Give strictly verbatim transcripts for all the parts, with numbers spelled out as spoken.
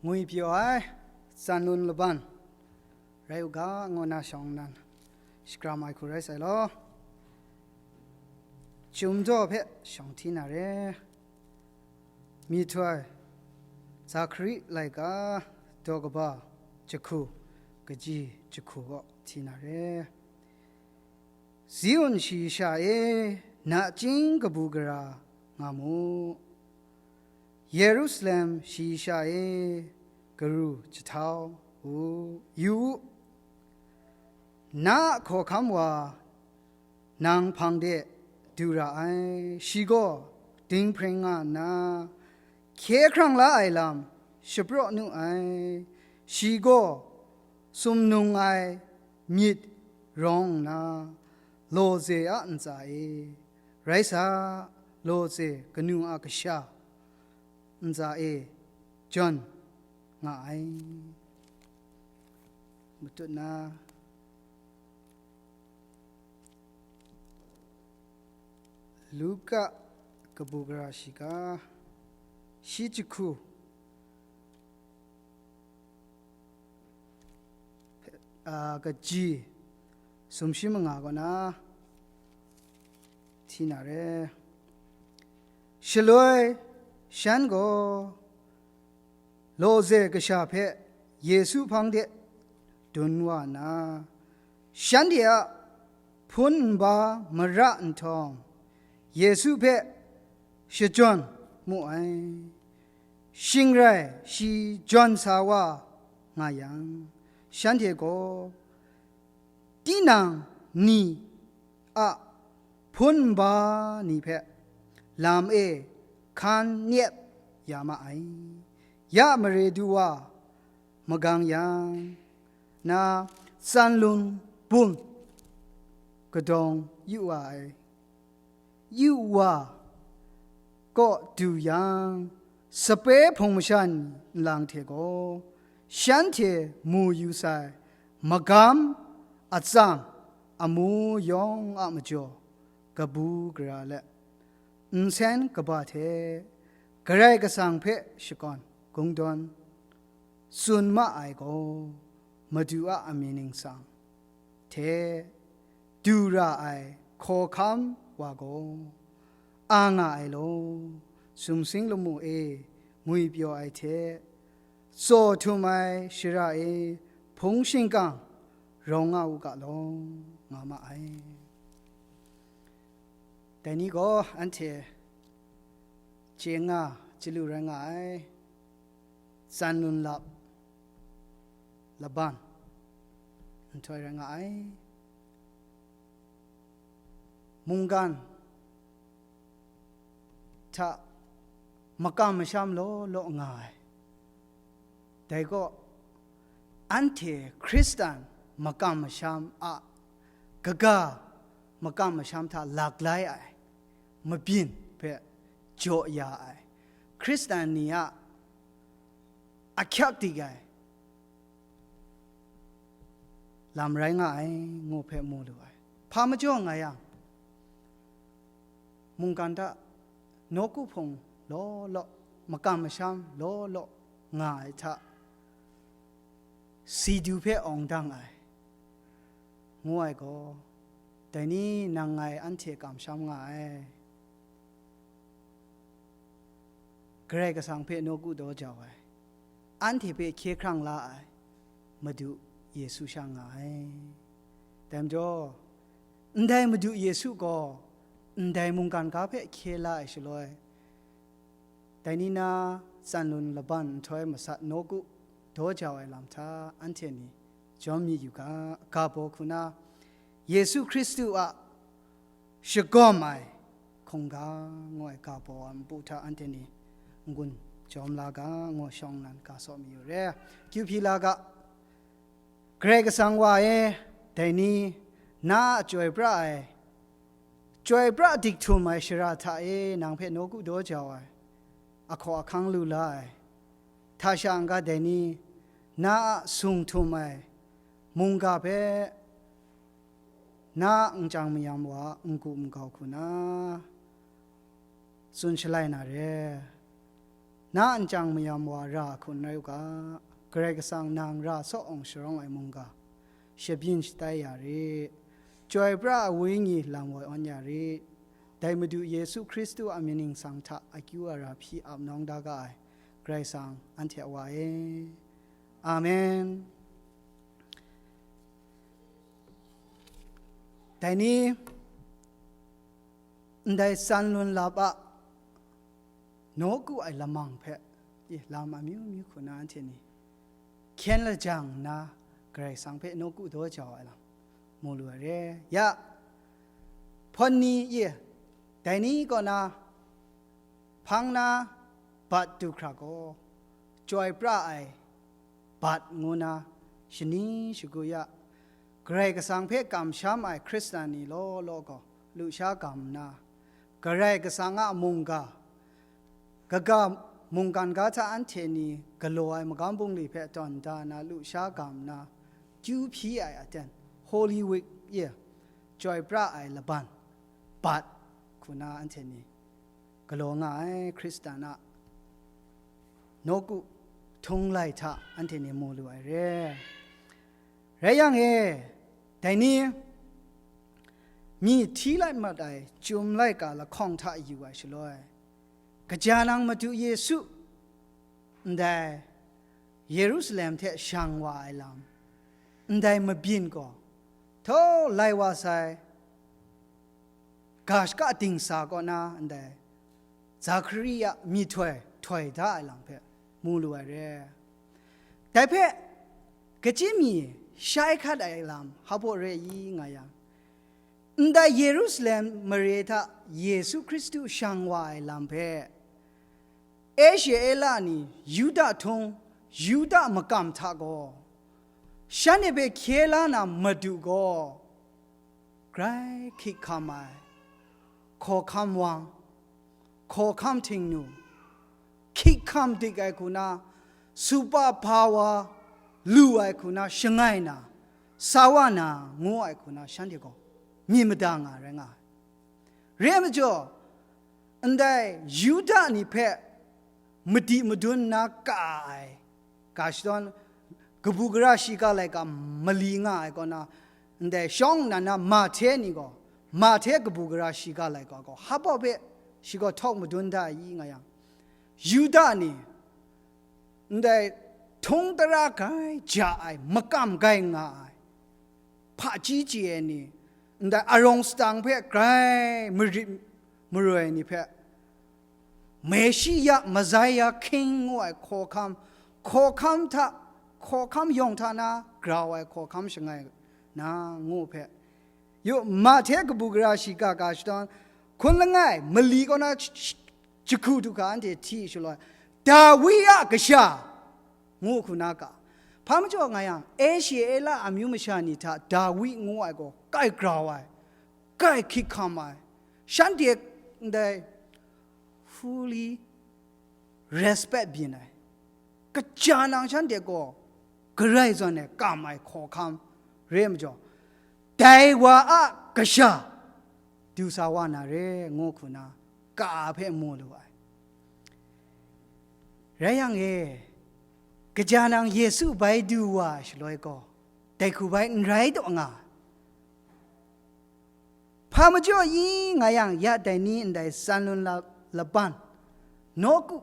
Ngwi pyaw ai, tsan lun laban rai u ga, ngu na shawng nnan shakram ai hku rai sai law. Chyum daw hpe shawng hti na re. Myihtoi, Zakari laika, daw kaba jahku, kaji jahku kaw hti na re. Ziun shayi sha e, nachying kabu gara nga mu. Yerusalem shayi sha e, karu jahtau u, yu u. Na a hkawhkam wa nang hpang de du ra ai, shi gaw dinghpreng nga nna, hkye hkrang la ai lam shapraw nu ai, shi gaw sumnung ai myit rawng nna, lawze a ntsa e, rai sa, lawze kanu a kasha ntsa e jawn nga ai. Matut na, Luka kabu gara shiga, shi jahku, a, kaji sumshi manga kaw na hti na re. Shaloi shan gaw lawze kasha hpe Yesu hpang de dun wa nna, shanhte a hpun nba mara nhtawm, Yesu hpe shajawn mu ai. Shing rai shi jawn sa wa nga yang, shanhte gaw, tinang ni a hpun nba ni hpe lam e hkan nyep ya ma ai. Ya mare du wa magang yang, na tsan lun bum kadawng yu wa ai. Yu wa kaw du yang, sape hpung masha nlang hte gaw, shanhte mu yu sai magam atsam amu yawng a majaw kabu gara let, nsen kaba hte Karai Kasang hpe shakawn kungdawn tsun ma ai gaw, Madu a amying ningsang hte du ra ai hkawhkam wa gaw, a nga ai law, sumsing lamu e ngwi pyaw ai hte, tsaw htum ai shara e hpung shingkang rawng nga u ga law, nga ma ai. Dai ni gaw anhte chye nga chyalu rai nga ai, tsan lun lap laban nhtoi rai nga ai. Mungkan hta makam masham law law nga ai. Dai gaw, anhte Hkristan makam masham a kaga makam masham hta laklai ai mabyin hpe jaw ya ai Hkristan ni a ahkyak dik ai lam rai nga ai, ngu hpe mu lu ai. Hpa majaw nga yang, mungkan hta nawku hpung law law, makam masham law law nga ai hta, si du hpe awng dang ai, ngu ai gaw, dai ni nang ngai anhte kamsham nga ai. Karai Kasang hpe nawku daw jau ai, anhte hpe hkye hkrang la ai Madu Yesu sha nga ai. Dai majaw, ndai Madu Yesu gaw ndai mungkan ga hpe hkye la ai shaloi, dai ni na tsan lun laban nhtoi masat nawku daw jau ai lam hta anhte ni jawm mi yu ga, ga baw hku na, Yesu Hkristu a shagawm ai hkungga ngu ai ga baw ai npu hta anhte ni n-gun jawm la ga, ngu shawng nnan ga saw mayu re. Kyu hpyi la ga, Karai Kasang wa e, dai ni na a chyoi pra ai, chyoi pra dik htum ai shara hta e nang hpe nawku daw jau ai, ahkaw ahkang lu la ai, hta sha n-ga dai ni na a sung htum ai mungga hpe na a nchyang mayam wa a n-gu n-gau hku na tsun shalai na re. Na nchyang mayam wa ra hku n rai u ga, Karai Kasang nang ra saw awng sharawng ai mungga, shabyin shatai ya rit, chyoi pra ai wenyi lam woi awn ya rit, dai Madu Yesu Hkristu a mying ningsang hta akyu ara hpyi ap nawng da ga ai Karai Kasang anhte a Wa e. Amen. Dai ni, ndai san lun lap a nawku ai lamang hpe, i, lam amyu myu hku na anhte ni hkyen lajang nna, Karai Kasang hpe nawku daw jau ai lam mu lu ai re. Ya, hpawn ni, i, dai ni kaw na hpang na bat du hkra gaw, chyoi pra ai bat ngu na shani shagu ya, Karai Kasang hpe kamsham ai Hkristan ni law law gaw lusha gam nna, Karai Kasang a mungga, kaga mungkan ga hta anhte ni galaw ai magam bungli hpe tawn da na lusha gam nna, kyu hpyi ai aten, Holy Week e, chyoi pra ai laban bat hku na anhte ni galaw nga ai Hkristan a nawku htung lai hta anhte ni mu lu ai re. Rai yang e, dai ni, myi hti lai mat ai chyum laika lahkawng hta yu ai shaloi, kaja nang Madu Yesu ndai Yerusalem hte shang wa ai lam, ndai mabyin gaw, htaw lai wa sai, ga shaka dingsa kaw na ndai Zakaria myihtoi htoi da ai lam hpe mu lu ai re. Dai hpe, kachyi mi shai hkat ai lam hpa re i nga yang, ndai Yerusalem mare hta Yesu Hkristu shang wa ai lam hpe, Asia Ela ni Yuda htung, Yuda makam hta gaw, shanhte hpe hkye la na Madu gaw, grai hkik hkam ai, hkawhkam wang, hkawhkam htingnu, hkik hkam dik ai hku na, super power lu ai hku na shangai na, sa wa na, ngu ai hku na shanhte gaw myit mada nga rai nga ai. Re ai majaw, ndai Yuda ni hpe madi madun nna ka ai, ga shadawn kabu gara shiga laika mali nga ai kaw na, ndai shawng nnan na Mahte ni gaw, Mahte kabu gara shiga laika gaw, hpa hpe shi gaw htawk madun da ai i nga yang, Yuda ni ndai htung tara grai ja ai, makam grai nga ai, hpaji chye ai ni, ndai arawng sadang hpe grai marit maroi ai ni hpe, Meshiya, Messiah King ngu ai hkawhkam, hkawhkam hta, hkawhkam yawng hta na grau ai hkawhkam shangai na ngu hpe, yu, Mahte kabu gara shiga ga shadawn hkun langai mali kaw na sh-, sh-, jahku du hkra anhte hti shaloi, Dawi a kasha ngu hku na ga. Hpa majaw nga yang, Asia Ela amyu masha ni hta Dawi ngu ai gaw kai grau ai, kai hkik hkam ai, shanhte ndai fully respect byin ai, kaja nang shanhte gaw garai zawn e kam ai hkawhkam re ai majaw, dai wa a kasha du sa wa na re, ngu hku na ka hpe mu lu ai. Rai yang e, kaja nang Yesu bai du wa ai shaloi gaw, dai hku bai n rai taw nga. Hpa majaw i nga yang, ya dai ni ndai san lun la-, laban, nawku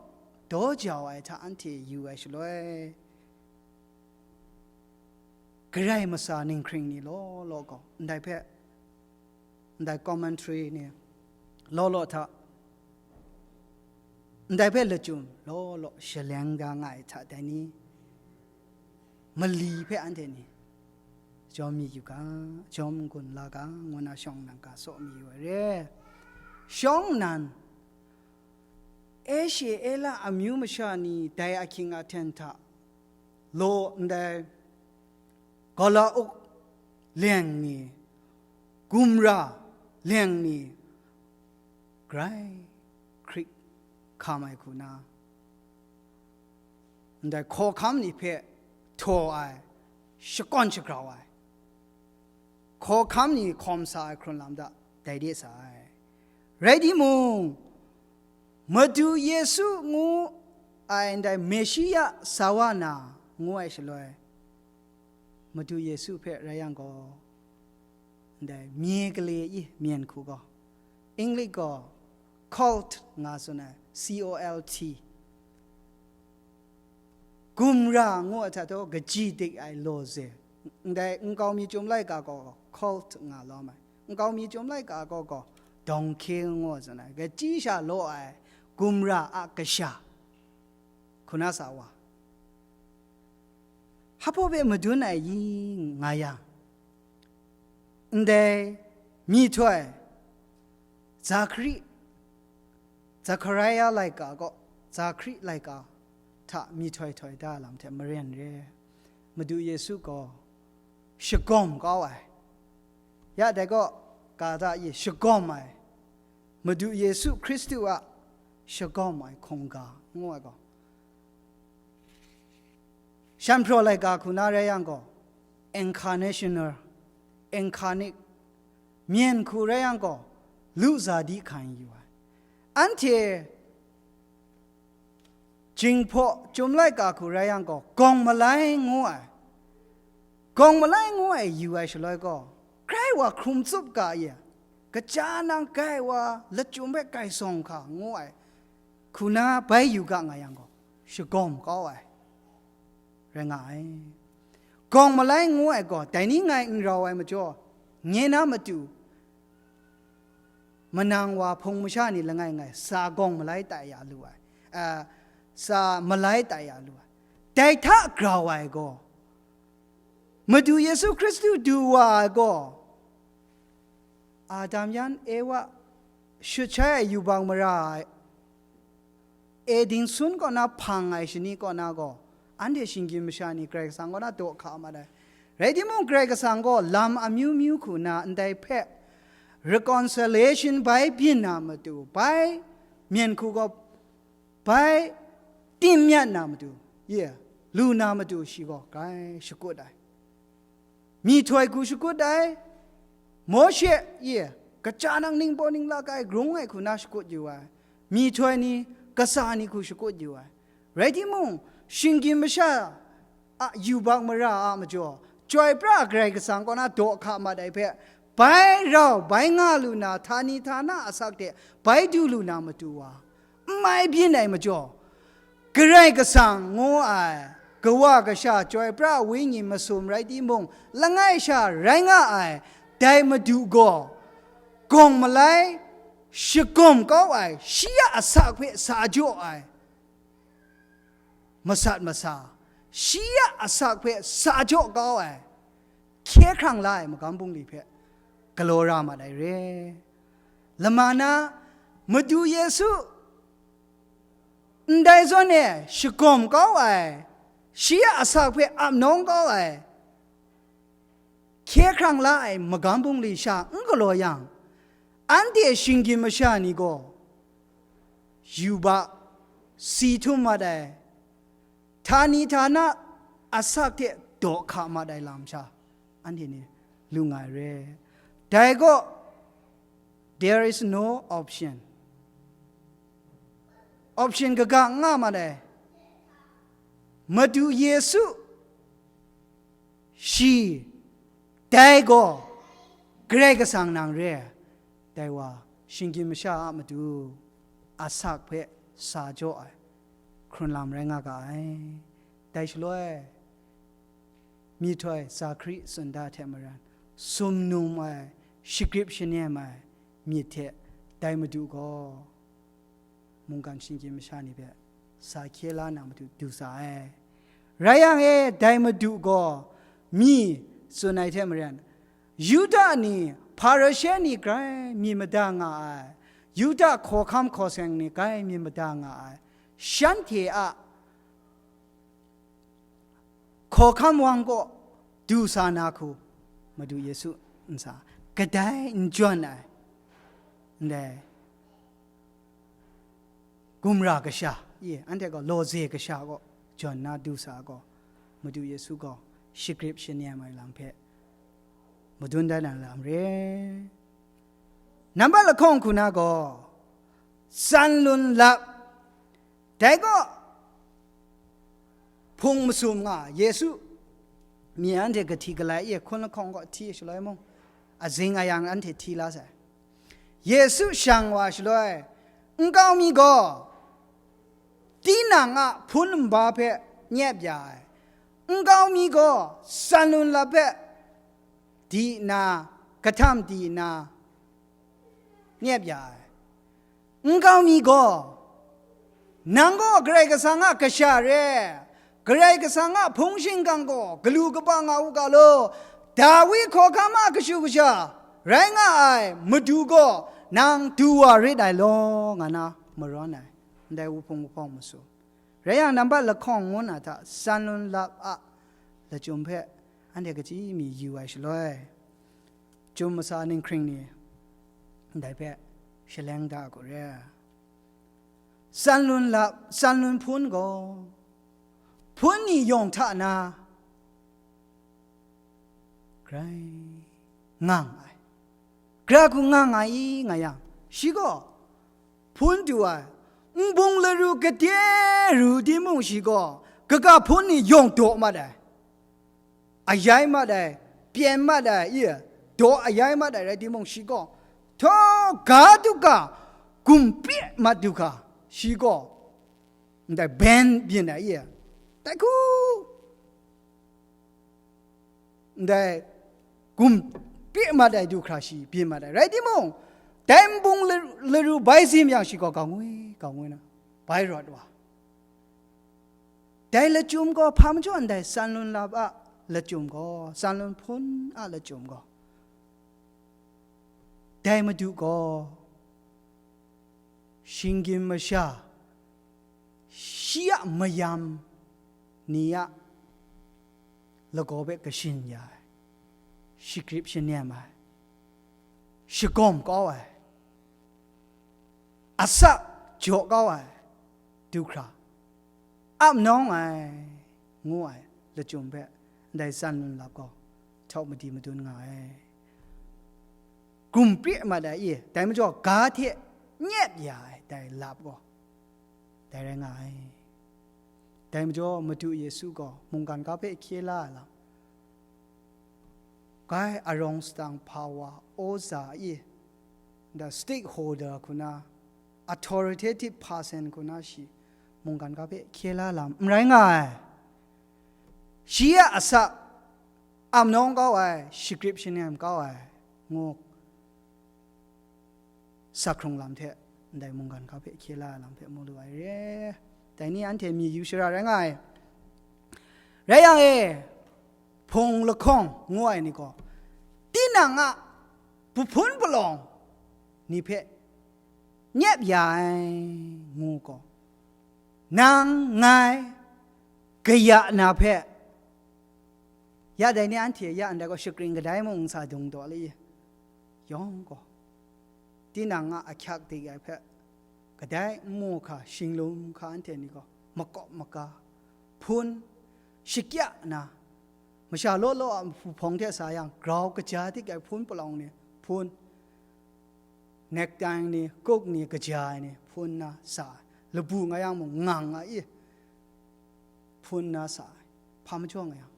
daw jau ai hta anhte yu ai shaloi, Karai masa ninghkring ni law law gaw, ndai hpe, ndai commentary ni law law hta, ndai hpe lachyum law law shaleng da nga ai hta, dai ni mali hpe anhte ni jawm mi yu ga, jawm n-gun la ga, ngu na shawng nnan ga saw mi yu ai re. Shawng nnan, Asia Ela amyu masha ni dai ahkying ahten hta law ndai, gala uk leng ni, gumra leng ni, grai hkrik hkam ai hku na, ndai hkawhkam ni hpe htaw ai, shakawn shagrau ai, hkawhkam ni hkawm sa ai hkrun lam hta dai de sa ai. Rai timung, Madu Yesu ngu ai ndai Meshiya sa wa na ngu ai shaloi, Madu Yesu hpe rai yang gaw, ndai mye gale i myen hku gaw, English gaw cult nga tsun ai, C O L T. Gumra ngu ai hta taw, kaji dik ai law ze. Ndai nkau mi chyum laika gaw cult nga lawm ai. Nkau mi chyum laika gaw gaw dongke ngu ai tsun ai. Kaji sha law ai gumra a kasha. Hku na sa wa. Hpa baw hpe madun ai i nga yang, ndai myihtoi, Zakari, Zakaria laika gaw, Zakari laika hta myihtoi htoi da lam hte maren re, Madu Yesu gaw shagawm kau ai. Ya dai gaw, ga da i shagawm ai, Madu Yesu Hkristu a shagawm ai hkungga ngu ai gaw, shanhpraw laika hku na rai yang gaw, incarnational, incarnate, myen hku rai yang gaw, lu za di hkan yu ai. Anhte Jinghpaw chyum laika hku rai yang gaw, gawng malai ngu ai. Gawng malai ngu ai yu ai shaloi gaw, grai wa hkrum tsup ga i, kaja nang grai wa lachyum hpe grai sawng hka ngu ai, hku na bai yu ga nga yang gaw, shagawm kau ai rai nga ai. Gawng malai ngu ai gaw, dai ni ngai n rau ai majaw, nye na matu, manang wa hpung masha ni langai ngai sa gawng malai tai ya lu ai, a, sa malai tai ya lu ai. Dai hta grau ai gaw, Madu Yesu Hkristu du wa ai gaw, Adam yan Ewa shut shai ai yubak mara ai, Eden sun kaw na hpang ai shani kaw na gaw, anhte shinggyim masha ni Karai Kasang kaw na daw hka mat ai. Rai timung, Karai Kasang gaw lam amyu myu hku na ndai hpe reconciliation bai byin na matu, bai myen hku gaw bai tim myat na matu, ye, lu na matu shi gaw grai shakut ai. Myihtoi hku shakut ai, Mawshe, ye, kaja nang ningbaw ninglak ai grung ai hku na shakut yu ai, myihtoi ni, kasa ni hku shakut yu ai. Rai timung, shinggyim masha a yubak mara a majaw, chyoi pra Karai Kasang kaw na daw hka mat ai hpe, bai rau, bai nga lu na, htani htana asak hte bai du lu na matu wa, n mai byin ai majaw, Karai Kasang ngu ai Kawa Kasha, Chyoi Pra Wenyi masum rai timung, langai sha rai nga ai dai Madu gaw, gawng malai shagawm kau ai, shi a asak hpe sa jaw ai, masat masa, shi a asak hpe sa jaw kau ai, hkye hkrang la ai magam bungli hpe galaw ra mat ai re. Lama na, Madu Yesu ndai zawn e shagawm kau ai, shi a asak hpe ap nawng kau ai, hkye hkrang la ai magam bungli sha n galaw yang, anhte shinggyim masha ni gaw, yubak si htum mat ai, htani htana asak hte daw hka mat ai lam sha, anhte ni lu nga ai re. Dai gaw, there is no option. Option kaga n nga mat ai. Madu Yesu, shi, dai gaw Karai Kasang nang re ai. Dai wa, shinggyim masha a matu asak hpe sa jaw ai hkrun lam rai nga ga ai. Dai shaloi, myihtoi Zakari tsun da hte maren, sumnum ai, shagrip shanem ai myit hte dai Madu gaw mungkan shinggyim masha ni hpe sa hkye la na matu du sa ai. Rai yang e, dai Madu gaw mi tsun ai hte maren, Yuda ni, Hparishe ni grai myit mada nga ai, Yuda hkawhkam hkawseng ni grai myit mada nga ai, shanhte a hkawhkam wang kaw du sa na hku Madu Yesu n sa, kadai n jawn ai, ndai gumra kasha, ye, anhte gaw lawze kasha kaw jawn na du sa gaw, Madu Yesu gaw shagrip shanem ai lam hpe madun dan ai lam re. Nambat lahkawng hku na gaw, tsan lun lap, dai gaw Hpung masum nga, Yesu myi anhte kahti kalai e hkun lahkawng kaw hti shaloi mung, azing ayang anhte hti la sai. Yesu shang wa shaloi, nkau mi gaw tinang a hpun nba hpe nyep ya ai, nkau mi gaw san lun lap hpe di nna, kahtam di nna, nyep ya ai. Nkau mi gaw, nang gaw Karai Kasang a kasha re, Karai Kasang a hpung shingkang gaw galu kaba nga u ga law, Dawi hkawhkam a kashu kasha rai nga ai Madu gaw nang du wa rit ai law, nga na marawn ai, ndai wuhpung wuhpawng masu. Rai yang, nambat lahkawng ngu na hta san lun lap a lachyum hpe anhte kachyi mi yu ai shaloi, chyum masa ninghkring ni ndai hpe shaleng da ai hku re. San lun lap, san lun hpun gaw, hpun ni yawng hta na grai ngang ai. Gara hku ngang ai i nga yang, shi gaw hpun du ai, nbung laru gade ru timung, shi gaw kaga hpun ni yawng daw mat ai, ayai mat ai, pyen mat ai, i, daw ayai mat ai rai timung, shi gaw htaw ga du ga, gumpe mat du ga, shi gaw ndai ben byin ai, i, dai hku ndai gumpe mat ai du hkra shi byin mat ai rai timung, dai nbung la-, laru bai zim yang shi gaw, ga ngwi, ga ngwi na bai rawt wa. Dai lachyum gaw hpa majaw ndai san lun lap a lachyum gaw, san lun hpun a lachyum gaw, dai Madu gaw shinggyim masha, shi a mayam ni a lagaw hpe kashin ya ai, shagrip shanem ai, shagawm kau ai, asak jaw kau ai, du hkra ap nawng ai, ngu ai lachyum hpe ndai san lun lap gaw htawk madi madun nga ai. Gumpe mat ai i, dai majaw ga hte nyep ya ai dai lap gaw dai rai nga ai. Dai majaw Madu Yesu gaw mungkan ga hpe hkye la ai lam, grai arawng sadang hpa wa, oza i, the stakeholder hku na, authoritative person hku na shi mungkan ga hpe hkye la lam n rai nga ai. Shi a asak amnawng kau ai, shagrip shanem kau ai, ngu sak hkrung lam hte ndai mungkan ga hpe hkye la ai lam hpe mu lu ai re. Dai ni anhte myi yu shara rai nga ai. Rai yang e, hpung lahkawng ngu ai ni gaw, tinang a buhpun palawng ni hpe nyep ya ai, ngu gaw, nang ngai kaya na hpe, ya dai ni anhte ya ndai gaw shakring kadai mung n sa dung daw le, yawng gaw, tinang a ahkyak dik ai hpe, kadai n mu hka, shinglum hka anhte ni gaw makawp maga, hpun shakya na, masha law law a hpu hpawng hte sa yang, grau kaja dik ai hpun palawng ni hpun, nektai ni, kuk ni, kaja ai ni hpun na sa ai, labu nga yang mung ngang a i, hpun na sa ai, hpa majaw nga yang,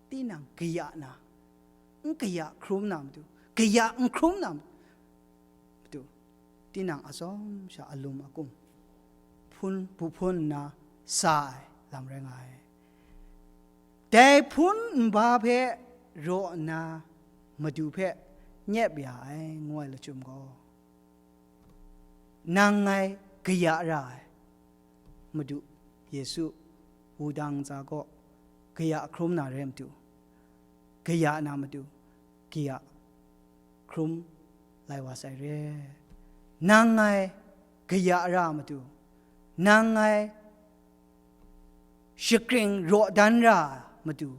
tinang kaya na, n kaya hkrum na matu, kaya n hkrum na matu, tinang atsawm sha alum akum hpun, buhpun nna sa ai lam rai nga ai. Dai hpun nba hpe raw nna Madu hpe nyep ya ai, ngu ai lachyum gaw, nang ngai kaya ra ai Madu Yesu wudang ntsa kaw kaya hkrum na re matu, kaya na matu, kaya hkrum lai wa sai re. Nang ngai kaya ra matu, nang ngai shakring raw dan ra matu,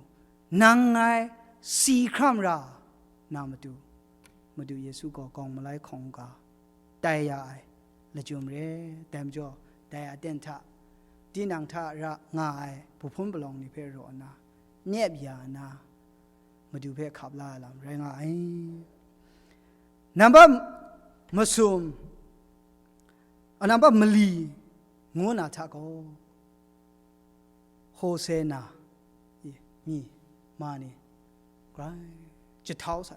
nang ngai si hkram ra na matu, Madu Yesu gaw gawng malai hkawng ga tai ya ai lachyum re. Dai majaw, dai aten hta, tinang hta ra nga ai buhpun palawng ni hpe raw nna, nyep ya nna, Madu hpe hkap la ai lam rai nga ai. Nambat masum, a, nambat mali ngu na hta gaw, Hosana, i, mi, ma ni, grai jahtau sai.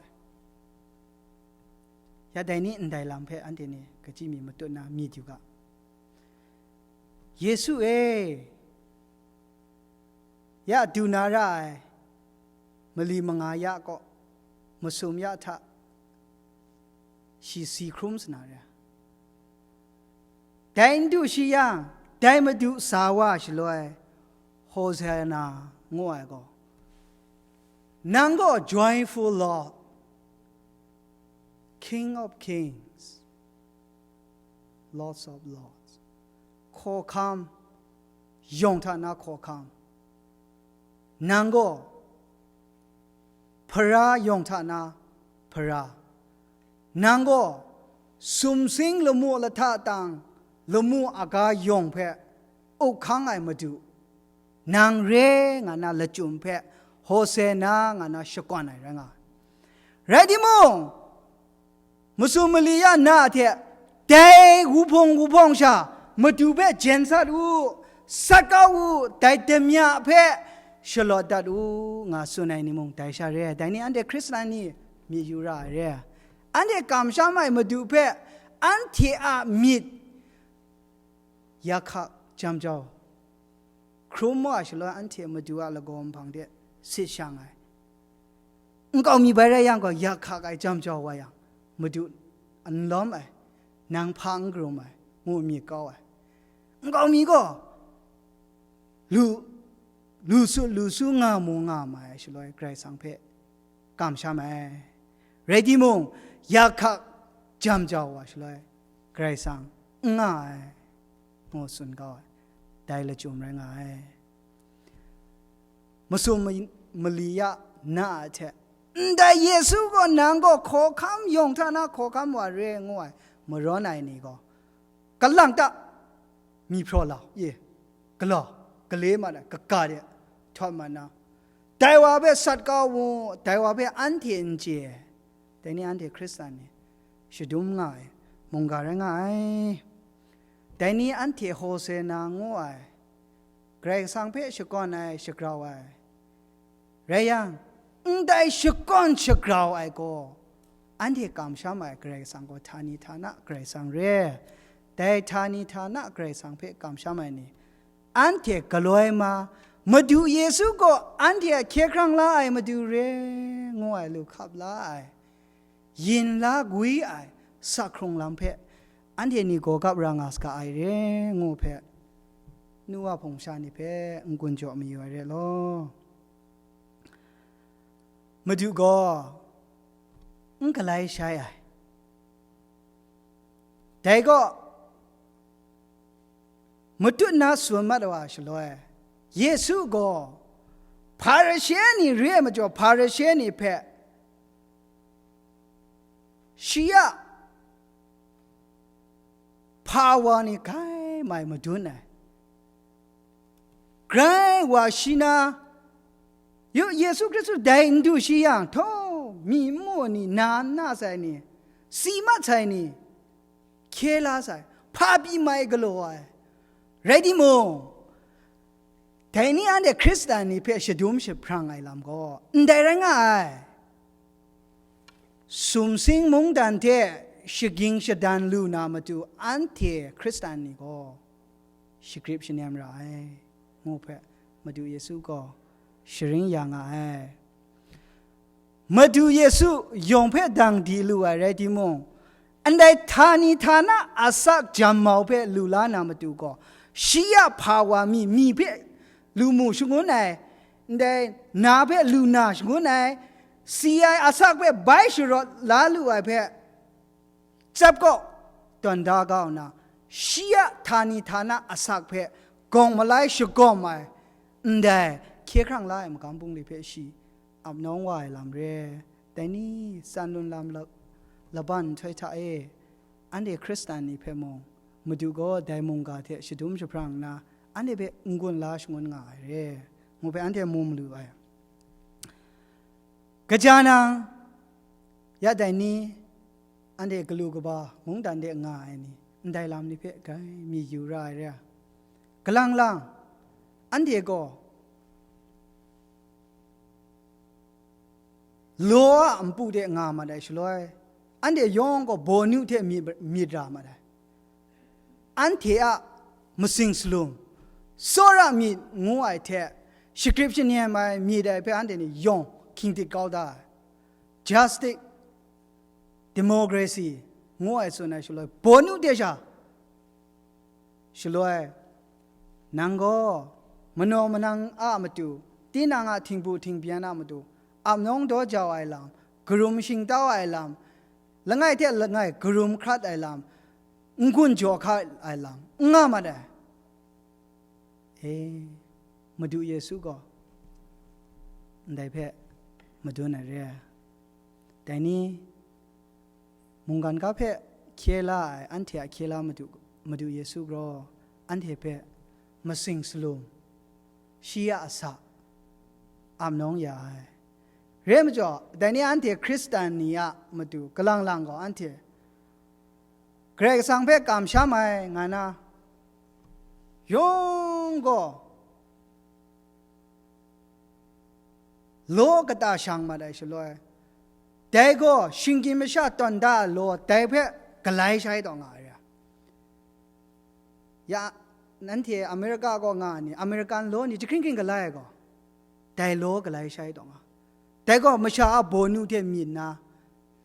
Ya dai ni ndai lam hpe anhte ni kaji mi matut na mi du ga. Yesu e, ya du na ra ai mali manga ya kaw, masum ya hta, shi si hkrum sa na re. Dai n du shi yang, dai Madu sa wa shaloi, Hosana ngu ai gaw, nang gaw joyful Lord, King of kings, Lords of lords, hkawhkam, yawng hta na hkawhkam, nang gaw hpara yawng hta na hpara, nang gaw sumsing lamu lahta tang lamu aga yawng hpe up hkang ai Madu, nang re nga na lachyum hpe Hosana nga na shakawn ai rai nga ai. Rai timung, masum mali ya na hte dai wuhpung wuhpawng sha Madu hpe jen sat u, sat kau u, dai damya hpe shalawt dat u, nga tsun ai ni mung dai sha re ai. Dai ni anhte Hkristan ni myit yu ra ai re ai. Anhte kamsham ai Madu hpe anhte a myit yak hkak jam jau, hkrum wa ai shaloi anhte Madu a lagaw nhpang de sit shang ai. Nkau mi bai rai yang gaw, yak hkak ai jam jau wa yang, Madu n lawm ai, nang hpa n karum ai, ngu myit kau ai. Nkau mi gaw, lu, lu su, lu su nga mu nga mai ai shaloi, Karai Kasang hpe kamsham ai. Rai timung, yak hkak jam jau wa shaloi, Karai Kasang n nga ai, ngu tsun kau ai. Dai lachyum rai nga ai. Masum ma-, mali ya na a hte, ndai Yesu gaw nang gaw hkawhkam yawng hta na hkawhkam wa re ngu ai, marawn ai ni gaw, kalang ta, myi hpraw lau, ye, galaw, gale mat ai, kaga de, htawt mat na, dai wa hpe sat kau mu, dai wa hpe anhte n chye ai, dai ni anhte Hkristan ni shadum nga ai mungga rai nga ai. Dai ni anhte Hosana ngu ai, Karai Kasang hpe shakawn ai, shagrau ai. Rai yang, ndai shakawn shagrau ai gaw, anhte kamsham ai Karai Kasang gaw htani htana Karai Kasang re. Dai htani htana Karai Kasang hpe kamsham ai ni, anhte galoi ma, Madu Yesu gaw anhte a hkye hkrang la ai Madu re, ngu ai lu hkap la ai, yin la gwi ai, sak hkrung lam hpe anhte ni gaw gap ra nga saga ai re, ngu hpe, nu wa hpung sha ni hpe n-gun jaw mayu ai re law. Madu gaw n galai shai ai. Dai gaw, matut na tsun mat wa shaloi, Yesu gaw Hparishe ni re ai majaw, Hparishe ni hpe shi a hpa wa ni grai mai madun ai. Grai wa shi na, yu, Yesu Hkristu dai n du shi yang, htaw, myi n mu ni, na n na sai ni, si mat sai ni, hkye la sai, hpa pyi mai galaw ai. Rai timung, dai ni anhte Hkristan ni hpe shadum jahprang ai lam gaw ndai rai nga ai. Sumsing mungdan hte shaging shadan lu na matu anhte Hkristan ni gaw shagrip shanem ra ai, ngu hpe Madu Yesu gaw sharin ya nga ai. Madu Yesu yawng hpe dang di lu ai rai timung, ndai htani htana asak jammau hpe lu la na matu gaw, shi a hpa wa mi, mi hpe lu mu shangun ai, ndai na hpe lu na shangun ai, si ai asak hpe bai sharawt la lu ai hpe, tsap kaw tawn da ga u na, shi a htani htana asak hpe gawng malai shagawm ai, ndai hkye hkrang la ai magam bungli hpe shi ap nawng wa ai lam re. Dai ni, tsan lun lam la-, laban nhtoi hta e, anhte Hkristan ni hpe mung, Madu gaw dai mungga hte shadum jahprang nna, anhte hpe n-gun la shangun nga ai re, ngu hpe anhte mu malu ai. Kaja nang, ya dai ni, anhte galu kaba mungdan de nga ai ni, ndai lam ni hpe grai mi yu ra ai re ai. Kalang lang, anhte gaw law a npu de nga mat ai shaloi, anhte yawng gaw bawnu hte myit, myit ra mat ai. Anhte a masing salum, tsawra myit ngu ai hte, shagrip shanem ai myit ai hpe anhte ni yawng hkying tit kau da ai. Justice, democracy ngu ai tsun ai shaloi, bawnu de sha, shaloi, nang gaw manaw manang a matu, tinang a htingbu htingbyan a matu, ap nawng daw jau ai lam, karum shingtau ai lam, langai hte langai karum hkrat ai lam, n-gun jaw hkat ai lam, n nga mat ai. E, Madu Yesu gaw ndai hpe madun ai re ai. Dai ni, mungkan ga hpe hkye la ai anhte a hkye la Madu, Madu Yesu gaw anhte hpe masing salum, shi a asak, ap nawng ya ai. Re ai majaw, dai ni anhte Hkristan ni a matu kalang lang gaw anhte Karai Kasang hpe kamsham ai nga na, yawng gaw law kata shang mat ai shaloi, dai gaw shinggyim masha tawn da ai law, dai hpe galai shai taw nga ai re. Ya, nanhte America gaw nga ai ni, American law ni jahkring hkring galai ai gaw, dai law galai shai taw nga. Dai gaw masha a bawnu hte myit nna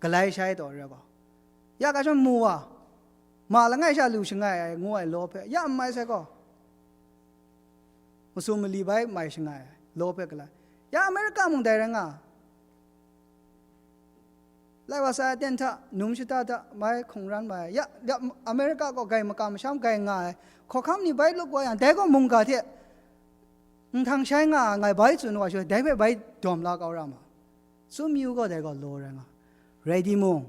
galai shai taw re gaw, ya ga shawng mu wa, ma langai sha lu shangai ai ngu ai law hpe ya n mai sai gaw, masum mali bai mai shangai ai law hpe galai. Ya America mung dai rai nga ai. Lai wa sai aten hta, num shata hta, mai hkungran mai ai. Ya, ya, America gaw gai makam masham gai nga ai. Hkawhkam ni bai lup wa yang, dai gaw mungga hte nhtang shai nga ai, ngai bai tsun wa shaloi, dai hpe bai dawm la kau ra ma. Tsun mayu gaw dai gaw law rai nga. Rai timung,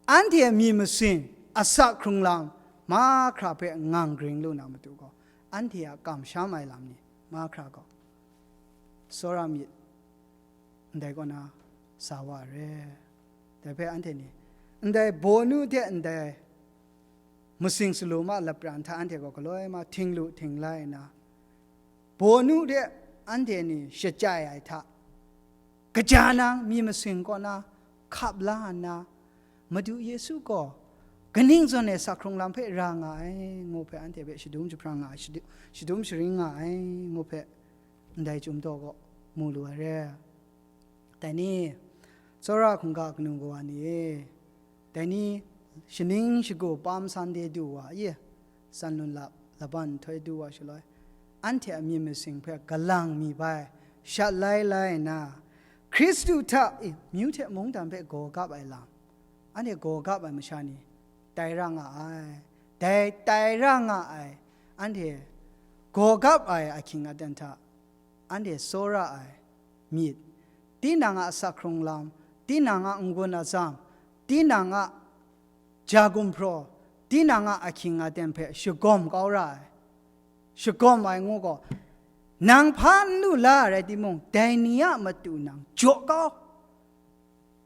anhte a myit masin, asak hkrung lam, mahkra hpe ngang gring lu na matu gaw, anhte a kamsham ai lam ni, mahkra gaw, tsawra myit, ndai kaw na sa wa ai re. Dai hpe anhte ni, ndai bawnu hte ndai masing salum a lapran hta anhte gaw galoi ma htinglu htinglai nna, bawnu hte anhte ni shachyai ai hta, kaja nang myit masin kaw na hkap la nna, Madu Yesu gaw kaning zawn e asak hkrung lam hpe ra nga ai, ngu hpe anhte hpe shadum jahprang nga ai, shadu-, shadum sharing nga ai, ngu hpe ndai chyum daw gaw mu lu ai re. Dai ni, tsawra hkungga kanu kawa ni e, dai ni, shaning shagu Palm Sunday du wa ye, san lun lap, laban nhtoi du wa shaloi, anhte a myit masin hpe galang mi bai, shat lai lai nna, Hkristu hta, e, myu hte mungdan hpe gaw gap ai lam, anhte gaw gap ai masha ni, tai ra nga ai. Dai tai ra nga ai, anhte gaw gap ai ahkying aten hta, anhte tsawra ai myit, tinang a asak hkrung lam, tinang a n-gun atsam, tinang a ja gumhpraw, tinang a ahkying aten hpe shagawm kau ra ai. Shagawm ai ngu gaw, nang hpa n lu la ai rai timung, dai ni a matu nang jaw kau.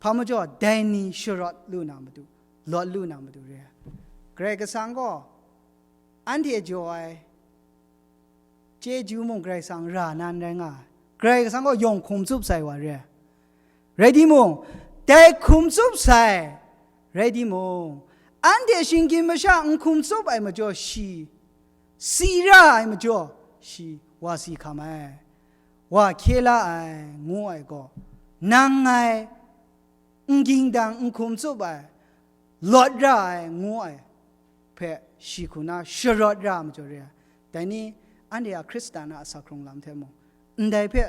Hpa majaw, dai ni sharawt lu na matu, lawt lu na matu re ai. Karai Kasang gaw anhte jaw ai chyeju mung Karai Kasang ra nan rai nga ai. Karai Kasang gaw yawng hkum tsup sai wa re ai. Rai timung, dai hkum tsup sai, rai timung, anhte shinggyim masha n hkum tsup ai majaw shi, si ra ai majaw shi, wa si hkam ai, wa hkye la ai, ngu ai gaw, nang ngai n ging dang n hkum tsup ai, lawt ra ai, ngu ai hpe shi hku na sharawt ra ai majaw re ai. Dai ni, anhte a Hkristan a asak hkrung lam hte mung, ndai hpe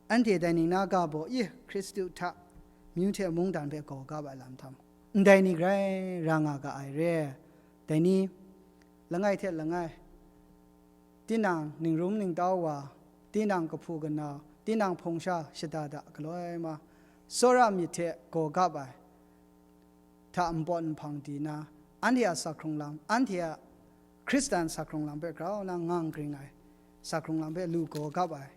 anhte dai ning na ga baw, i Hkristu hta myu hte mungdan hpe gaw gap ai lam hta mung, ndai ni grai ra nga ga ai re ai. Dai ni, langai hte langai, tinang ningrum ningtau wa, tinang kahpu kanau, tinang hpung sha shada da galoi ma, tsawra myit hte gaw gap ai hta npawt nhpang di na, anhte a asak hkrung lam, anhte a Hkristan asak hkrung lam hpe grau na ngang gring ai asak hkrung lam hpe lu gaw gap ai,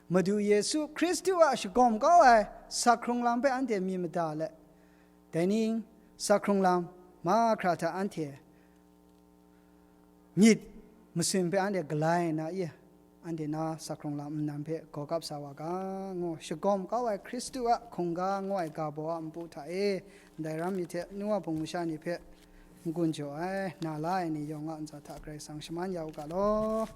Madu Yesu Hkristu a shagawm kau ai asak hkrung lam hpe anhte myit mada let, dai ni asak hkrung lam mahkra hta anhte myit masin hpe anhte galai na ye, anhte na sakrung lam nnan hpe gaw kap sa wa ga, ngu shagawm kau ai Hkristu a hkungga ngu ai ga baw a npu hta e, ndai ram mi hte nu a hpung masha ni hpe n-gun jaw ai, na la ai ni yawng a ntsa hta Karai Kasang shaman ya u ga law.